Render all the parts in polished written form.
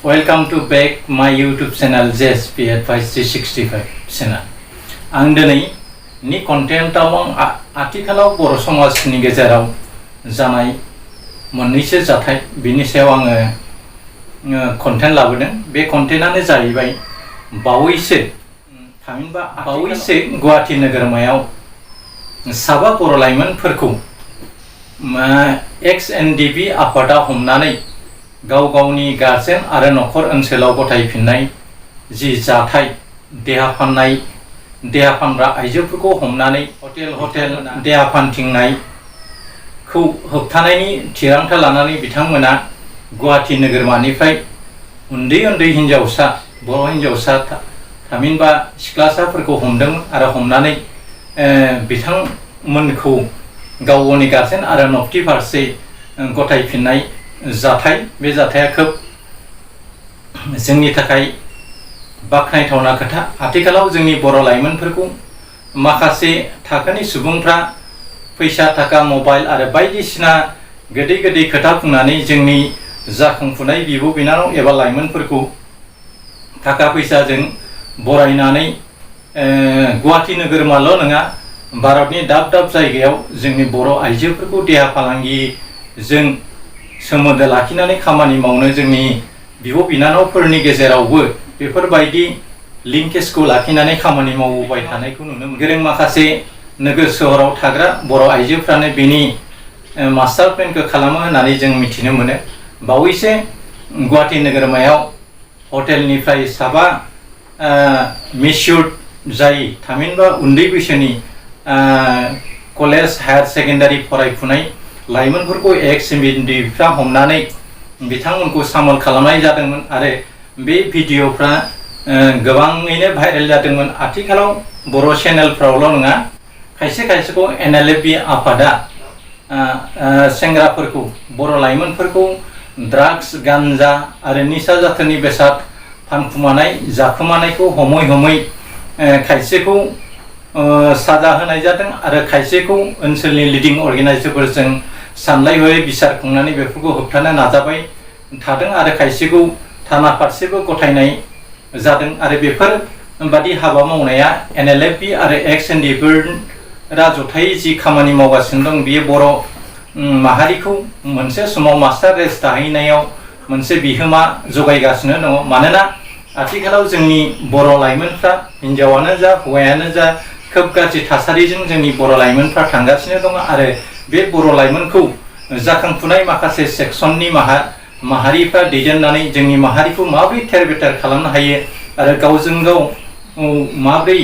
Welcome to back my YouTube channel JSP Advice 365 channel. आं दिनै नि कन्टेन्टआव आथिखालाव बर' समाजनि गेजेराव जानाय मोननैसो जाथाय बिनि सायाव आङो कन्टेन्ट लाबोदों। बे कन्टेन्टआनो जाहैबाय बावैसो गुवाहाटी नोगोरमायाव साबा बर' लाइमोनफोरखौ XNDB आफादा हमनानै गाव गावनि गार्जेन आरो नखर ओनसोलाव गथायफिननाय जि जाथाय देहा फानग्रा आइजोफोरखौ हमनानै हटेल देहा फानथिंनायखौ होबथानायनि थिरांथा लानानै बिथांमोना गुवाहाटी नोगोरमानिफ्राय उन्दै हिनजावसा बर' हिनजावसा थामहिनबा सिख्लासाफोरखौ हमदोंमोन आरो हमनानै बिथांमोनखौ गाव गावनि गार्जेन आरो न'खरनि फारसे गथायफिननाय जाथाय। बे जाथाया खोब जोंनि थाखाय बाख्नायथावना खोथा। आथिखालाव जोंनि बर' लाइमोनफोरखौ माखासे थाखोनि सुबुंफ्रा फैसा थाखा मबाइल आरो बायदिसिना गोदै खोथा बुंनानै जोंनि जाखांफुनाय बिब' बिनानाव एबा लाइमोनफोरखौ थाखा फैसाजों बरायनानै गुवाहाटी नोगोरमाल' नङा भारतनि दाब जायगायाव जोंनि बर' आइजोफोरखौ देहा फालांगिजों सोमोन्दो लाखिनानै खामानि मावनो जोंनि बिब' बिनानावफोरनि गेजेरावबो बेफोरबायदि लिंकेजखौ लाखिनानै खामानि मावबाय थानायखौ नुनो मोनो। गोरों माखासे नोगोर सोहोराव थाग्रा बर' आइजोफ्रानो बेनि मास्टार प्लेनखौ खालामो होननानै जों मिथिनो मोनो। बावैसो गुवाहाटी नोगोरमायाव हटेलनिफ्राय साबा मिसयुर्ड जाय थामहिनबा उन्दै बैसोनि कलेज हायार सेकेन्डारि फरायफुनाय लाइमोनफोरखौ XNDBफ्रा हमनानै बिथांमोनखौ सामोल खालामनाय जादोंमोन आरो बे भिडिअफ्रा गोबाङैनो भाइरेल जादोंमोन। आथिखालाव बर' चेनेलफ्रावल' नङा खायसेखौ NLFB आफादा सेंग्राफोरखौ बर' लाइमोनफोरखौ ड्राग्स गान्जा आरो निसा जाथोनि बेसाद फानखुमानाय जाखोमानायखौ हमै खायसेखौ साजा होनाय जादों आरो खायसेखौ ओनसोलनि लिडिं अर्गेनाइजारफोरजों सानलाय हयै बिसार खुंनानै बेफोरखौ होबथानो नाजाबाय थादों आरो खायसेखौ थाना फारसेबो गथायनाय जादों। आरो बेफोरबादि हाबा मावनाया NLFB आरो XNDBफोरा जथायै जि खामानि मावगासिनो दं बियो बर' माहारिखौ मोनसे समाव मास्टार रेस दाहैनायाव मोनसे बिहोमा जगायगासिनो दङ। मानोना आथिखालाव जोंनि बर' लाइमोनफ्रा हिन्जावानो जा हौवायानो जा खोब गाज्रि थासारिजों जोंनि बर' लाइमोनफ्रा थांगासिनो दङ आरो बे बर' लाइमोनखौ जाखांफुनाय माखासे सेक्सननि माहारिफ्रा दैदेननानै जोंनि माहारिखौ माबोरै थेर बेथेर खालामनो हायो आरो गावजों गाव माबोरै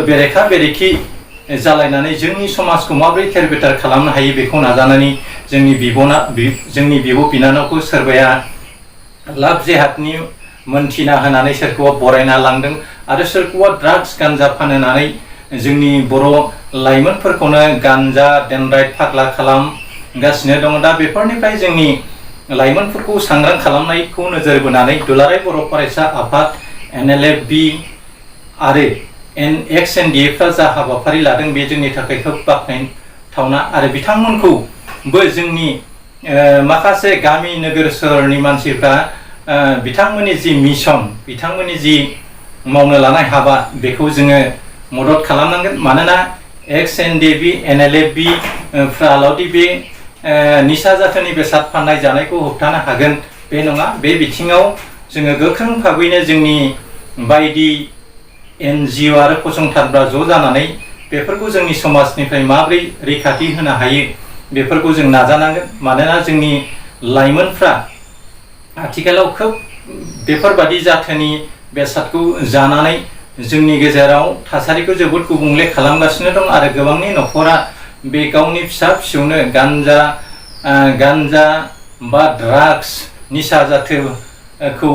बेरेखा बेरेखि जालायनानै जोंनि समाजखौ माबोरै थेर बेथेर खालामनो हायो बेखौ नाजानानै जोंनि बिब' बिनानावखौ सोरबाया लाभ जेहादनि मोनथिना होनानै सोरखौबा बरायना लांदों आरो सोरखौबा ड्राग्स गान्जा फानहोनानै जोंनि बर' लाइमोनफोरखौनो गान्जा डेनराइट फाग्ला खालामगासिनो दङ। दा बेफोरनिफ्राय जोंनि लाइमोनफोरखौ सांग्रां खालामनायखौ नोजोर बोनानै दुलाराय बर' फरायसा आफाद NLFB आरो XNDBफ्रा जा हाबाफारि लादों बे जोंनि थाखाय खोब बाख्नायथावना आरो बिथांमोनखौबो जोंनि माखासे गामि नोगोर सोहोरनि मानसिफ्रा बिथांमोननि जि मिशन बिथांमोननि जि मावनो लानाय हाबा बेखौ जोङो मदद खालामनांगोन। मानोना XNDB NLFB फ्राल'दि बे निसा जाथोनि बेसाद फाननाय जानायखौ होबथानो हागोन बे नङा। बे बिथिङाव जोङो गोख्रों भाबैनो जोंनि बायदि NGO आरो फसंथानफ्रा ज' जानानै बेफोरखौ जोंनि समाजनिफ्राय माबोरै रैखाथि होनो हायो बेफोरखौ जों नाजानांगोन। मानोना जोंनि लाइमोनफ्रा आथिखालाव खोब बेफोरबादि जाथोनि बेसादखौ जानानै जोंनि गेजेराव थासारिखौ जोबोद गुबुंले खालामगासिनो दं आरो गोबांनि न'खरा बे गावनि फिसा फिसौनो गान्जा बा ड्राग्स निसा जाथोखौ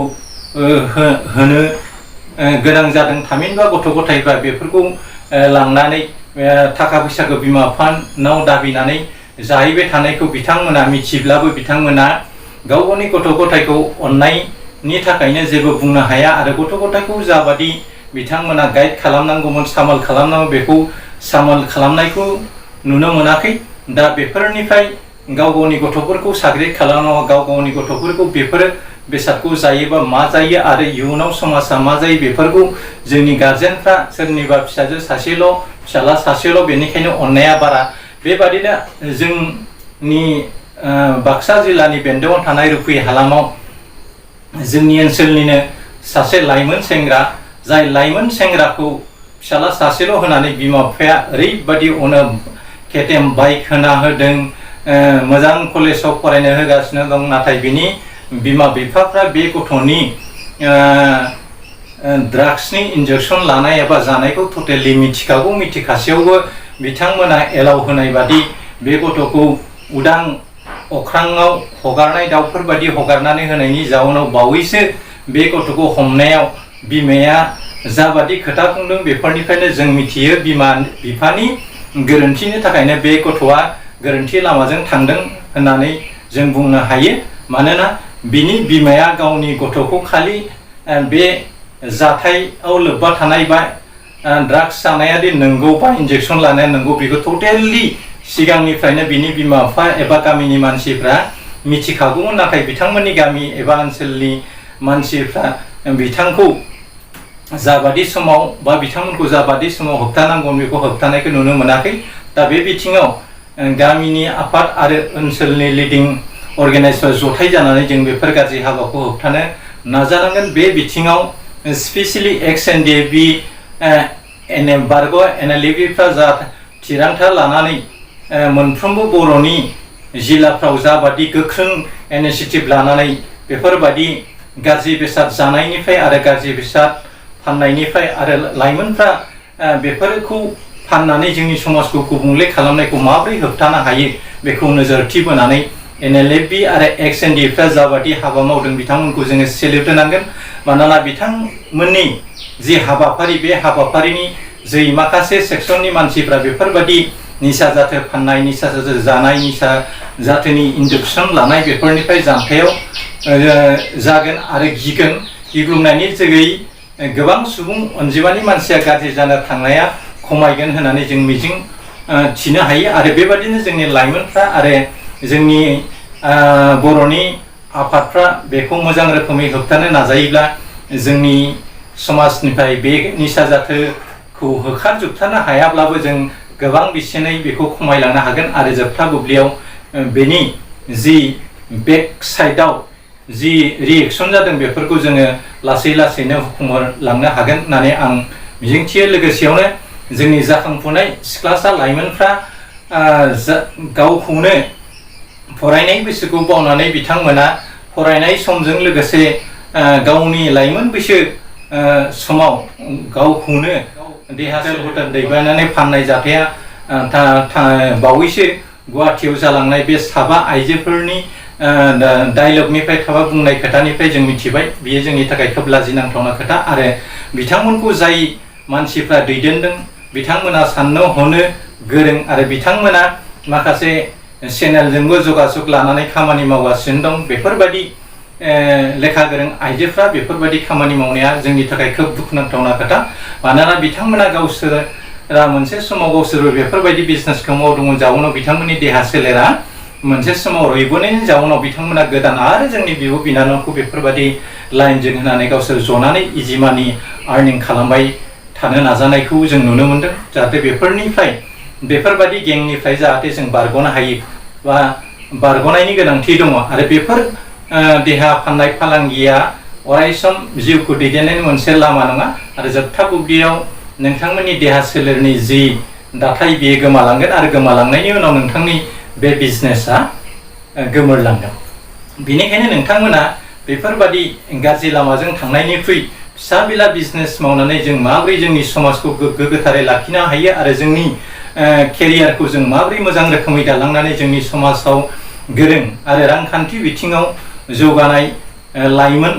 होनो गोनां जादों। थामहिनबा गथ' गथायफ्रा बेफोरखौ लांनानै थाखा फैसाखौ बिमा बिफानाव दाबिनानै जाहैबाय थानायखौ बिथांमोना मिथिब्लाबो बिथांमोना गाव गावनि गथ' गथायखौ अननायनि थाखायनो जेबो बुंनो हाया आरो गथ' गथायखौ जाबादि बिथांमोना गाइड खालामनांगौमोन सामोल खालामनांगौ बेखौ सामोल खालामनायखौ नुनो मोनाखै। दा बेफोरनिफ्राय गाव गावनि गथ'फोरखौ साग्रिद खालामनांगौ गाव गावनि गथ'फोरखौ बेफोरो बेसादखौ जायोबा मा जायो आरो इयुनाव समाजा मा जायो बेफोरखौ जोंनि गार्जेनफ्रा सोरनिबा फिसाजो सासेल' फिसाला सासेल' बेनिखायनो अननाया बारा। बेबादिनो जोंनि बाक्सा जिल्लानि बेन्दोआव थानाय रुफुय हालामाव जोंनि ओनसोलनिनो सासे लाइमोन सेंग्रा, जाय लाइमोन सेंग्राखौ फिसाला सासेल' होनानै बिमा बिफाया ओरैबादि अनो, केटिएम बाइक होना होदों, मोजां कलेजाव फरायनो होगासिनो दं। नाथाय बिनि बिमा बिफाफ्रा बे गथ'नि ड्राग्सनि इन्जेक्सन लानाय एबा जानायखौ टटेलि मिथिखागौ, मिथिखासेयावबो बिथांमोना एलाउ होनाय बादि बे गथ'खौ उदां अख्राङाव हगारनाय दाउफोर बादि हगारनानै होनायनि जाउनाव बावैसो बे गथ'खौ हमनायाव बिमाया जाबादि खोथा बुंदों बेफोरनिफ्रायनो जों मिथियो बिमा बिफानि गोरोन्थिनि थाखायनो बे गथ'आ गोरोन्थि लामाजों थांदों होननानै जों बुंनो हायो। मानोना बिनि बिमाया गावनि गथ'खौ खालि बे जाथायाव लोब्बा थानाय बा ड्राग्स जानाया दि नंगौ बा इन्जेक्सन लानाया नंगौ बेखौ टटेलि सिगांनिफ्रायनो बिनि बिमा बिफा एबा गामिनि मानसिफ्रा मिथिखागौमोन। नाथाय बिथांमोननि गामि एबा ओनसोलनि मानसिफ्रा बिथांखौ जाबादि समाव बा बिथांमोनखौ जाबादि समाव होबथानांगौ बेखौ होबथानायखौ नुनो मोनाखै। दा बे बिथिङाव गामिनि आफाद आरो ओनसोलनि लिडिं अर्गेनाइजेसन जथाय जानानै जों बेफोर गाज्रि हाबाखौ होबथानो नाजानांगोन। बे बिथिङाव स्पेसियेलि एक्स एनडिएफबि बारग' एनएलएफबिफ्रा जा थिरांथा लानानै मोनफ्रोमबो बर'नि जिल्लाफ्राव जाबादि गोख्रों इनिसिएटिभ लानानै बेफोरबादि गाज्रि बेसाद जानायनिफ्राय आरो गाज्रि बेसाद फाननायनिफ्राय आरो लाइमोनफ्रा बेफोरखौ फाननानै जोंनि समाजखौ गुबुंले खालामनायखौ माबोरै होबथानो हायो बेखौ नोजोरथि बोनानै एनएलएफबि आरो एक्स एनडिएफफ्रा जाबादि हाबा मावदों बिथांमोनखौ जोङो सेल्युट होनांगोन। मानोना बिथांमोननि जि हाबाफारि बे हाबाफारिनि जै माखासे सेक्सननि मानसिफ्रा बेफोरबादि निसा जाथो फाननाय, निसा जाथो जानाय, निसा जाथोनि इन्जेक्सन लानाय बेफोरनिफ्राय जानथायाव जागोन आरो गिगोन। गिग्लुंनायनि जोगै गोबां सुबुं अनजिमानि मानसिया गाज्रि जानो थांनाया खमायगोन होननानै जों मिजिं थिनो हायो। आरो बेबादिनो जोंनि लाइमोनफ्रा आरो जोंनि बर'नि आफादफ्रा बेखौ मोजां रोखोमै होबथानो नाजायोब्ला जोंनि समाजनिफ्राय बे निसा जाथोखौ होखारजोबथानो हायाब्लाबो जों गोबां बिसिनै बेखौ खमायलांनो हागोन। आरो जोबथा बुब्लियाव बेनि जि बेक साइडआव जि रिएक्सन जादों बेफोरखौ जोङो लासै लासैनो खमायलांनो हागोन होननानै आं मिजिंथियो। लोगोसेयावनो जोंनि जाखांफुनाय सिख्लासा लाइमोनफ्रा गावखौनो फरायनाय बैसोखौ बावनानै बिथांमोना फरायनाय समजों लोगोसे गावनि लाइमोन बैसो समाव गावखौनो देहा सोलेर दैबायनानै फाननाय जाथाया बावैसो गुवाहाटियाव जालांनाय बे साबा आइजोफोरनि डायलगनिफ्राय थाबा बुंनाय खोथानिफ्राय जों मिथिबाय बियो जोंनि थाखाय खोब लाजिनांथावना खोथा। आरो बिथांमोनखौ जाय मानसिफ्रा दैदेनदों बिथांमोना साननो हनो गोरों आरो बिथांमोना माखासे चेनेलजोंबो जगाजग लानानै खामानि मावगासिनो दं। बेफोरबायदि लेखा गोरों आइजोफ्रा बेफोरबायदि खामानि मावनाया जोंनि थाखाय खोब दुखुनांथावना खोथा। मानोना बिथांमोना गावसोरा मोनसे समाव गावसोरबो बेफोरबायदि बिजनेसखौ मावदोंमोन, जाउनाव बिथांमोननि देहा सोलेरा मोनसे समाव रुइबोनायनि जाउनाव बिथांमोना गोदान आरो जोंनि बिब' बिनानावखौ बेफोरबायदि लाइनजों होनानै गावसोर जनानै इजि मानि आर्निं खालामबाय थानो नाजानायखौ जों नुनो मोनदों। जाहाथे बेफोरबायदि गेंनिफ्राय जाहाथे जों बारग'नो हायो बा बारग'नायनि गोनांथि दङ। आरो बेफोर देहा फाननाय फालांगिया अरायसम जिउखौ दैदेननायनि मोनसे लामा नङा। आरो जोबथा बुब्लियाव नोंथांमोननि देहा सोलेरनि जि दाथाय बेयो गोमालांगोन आरो गोमालांनायनि उनाव नोंथांनि बे बिजनेसा गोमोरलांगोन। बेनिखायनो नोंथांमोना बेफोरबादि गाज्रि लामाजों थांनायनिख्रुइ फिसा बिला बिजनेस मावनानै जों माबोरै जोंनि समाजखौ गोग्गो गोथारै लाखिनो हायो आरो जोंनि केरियारखौ जों माबोरै मोजां रोखोमै दालांनानै जोंनि समाजाव गोरों आरो रांखान्थि बिथिङाव जौगानाय लाइमोन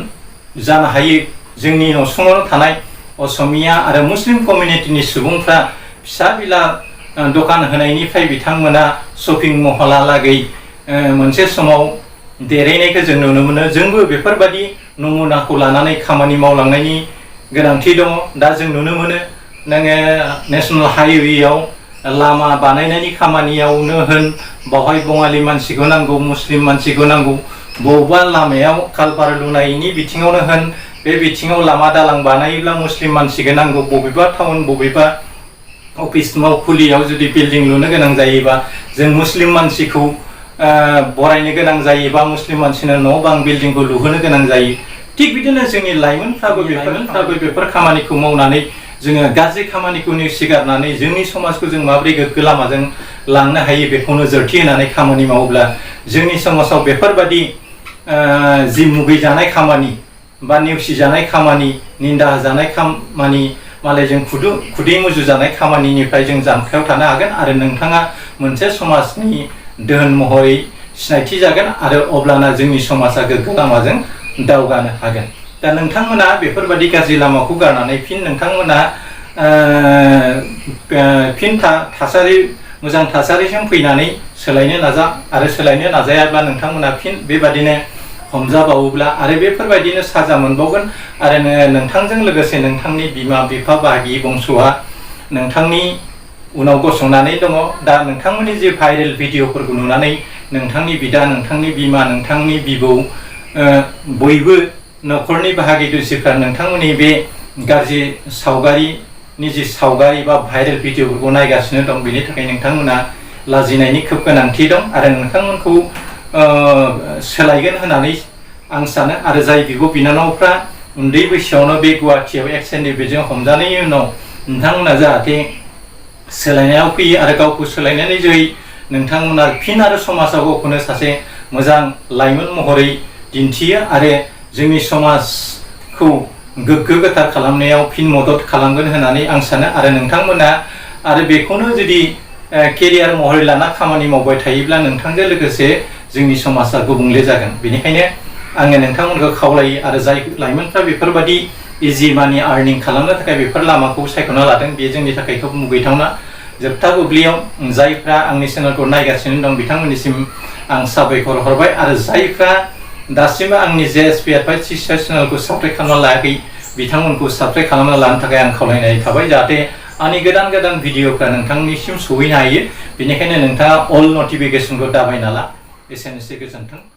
जानो हायो। जोंनि नसुङाव थानाय असमिया आरो मुस्लिम कमिउनिटिनि सुबुंफ्रा फिसा बिला दखान होनायनिफ्राय बिथांमोना शपिं महलालागै मोनसे समाव देरहैनायखौ जों नुनो मोनो। जोंबो बेफोरबायदि नमुनाखौ लानानै खामानि मावलांनायनि गोनांथि दङ। दा जों नुनो मोनो नोङो नेसनेल हाइवेयाव लामा बानायनायनि खामानियावनो होन बावहाय बङालि मानसिखौ नांगौ, मुस्लिम मानसिखौ नांगौ, बबेबा लामायाव कालभार लुनायनि बिथिङावनो होन बे बिथिङाव लामा दालां बानायोब्ला मुस्लिम मानसिखौ नांगौ बबेबा टाउन बबेबा अफिस मावखुलियाव जुदि बिल्डिं लुनो गोनां जायोबा जों मुस्लिम मानसिखौ बरायनो गोनां जायोबा मुस्लिम मानसिनो न' बां बिल्डिंखौ लुहोनो गोनां जायो थिग बिदिनो जोंनि लाइमोनफ्राबो बेफोर खामानिखौ मावनानै जोङो गाज्रि खामानिखौ नेवसिगारनानै जोंनि समाजखौ जों माबोरै गोग्गो लामाजों लांनो हायो बेखौ नोजोरथि होनानै खामानि मावोब्ला जोंनि समाजाव बेफोरबादि जि मुगैजानाय खामानि बा नेवसिजानाय खामानि निन्दा होजानाय खामानि मालायजों खुदै मुजुजानाय खामानिनिफ्राय जों जानखायाव थानो हागोन आरो नोंथाङा मोनसे समाजनि दोहोन महरै सिनायथि जागोन आरो अब्लाना जोंनि समाजा गोग्गो लामाजों दावगानो हागोन दा नोंथांमोना बेफोरबादि गाज्रि लामाखौ गारनानै फिन नोंथांमोना फिन मोजां थासारिजों फैनानै सोलायनो नाजा आरो सोलायनो नाजायाब्ला नोंथांमोना फिन बेबादिनो हमजाबावोब्ला आरो बेफोरबायदिनो साजा मोनबावगोन आरो नोंथांजों लोगोसे नोंथांनि बिमा बिफा बाहागि बंस'आ नोंथांनि उनाव गसंनानै दङ दा नोंथांमोननि जे भाइरेल भिडिअफोरखौ नुनानै नोंथांनि बिदा नोंथांनि बिमा नोंथांनि बिबौ बयबो न'खरनि बाहागि दुसिफ्रा नोंथांमोननि बे गाज्रि सावगारिनि जि सावगारि बा भाइरेल भिडिअफोरखौ नायगासिनो दं बेनि थाखाय नोंथांमोना लाजिनायनि खोब गोनांथि दं आरो नोंथांमोनखौ सोलायगोन होननानै आं सानो आरो जाय बिब' बिनानावफ्रा उन्दै बैसोआवनो बे गुवाहाटियाव एक्स-एन-डि-बिजों हमजानायनि उनाव नोंथांमोना जाहाथे सोलायनायाव फैयो आरो गावखौ सोलायनानै जोहै नोंथांमोना फिन आरो समाजाव गावखौनो सासे मोजां लाइमोन महरै दिन्थियो आरो जोंनि समाजखौ गोग्गो गोथार खालामनायाव फिन मदद खालामगोन होननानै आं सानो आरो नोंथांमोना आरो बेखौनो जुदि केरियार महरै लाना खामानि मावबाय थायोब्ला नोंथांजों लोगोसे जोंनि समाजा गुबुंले जागोन बेनिखायनो आङो नोंथांमोनखौ खावलायो आरो जाय लाइमोनफ्रा बेफोरबादि इजि मानि आर्निं खालामनो थाखाय बेफोर लामाखौ सायख'ना लादों बेयो जोंनि थाखाय खोब मुगैथावना जोबथा बुब्लियाव जायफ्रा आंनि चेनेलखौ नायगासिनो दं बिथांमोननिसिम आं साबायखर हरबाय आरो जायफ्रा दासिमबो आंनि JSP Advice चेनेलखौ साबस्क्राइब खालामना लायाखै बिथांमोनखौ साबस्क्राइब खालामना लानो थाखाय आं खावलायनाय थाबाय जाहाथे आंनि गोदान भिडिअफ्रा नोंथांनिसिम सहैनो हायो बेनिखायनो नोंथाङा अल नटिफिकेसनखौ दाबायना ला एसेनोसै गोजोन्थों।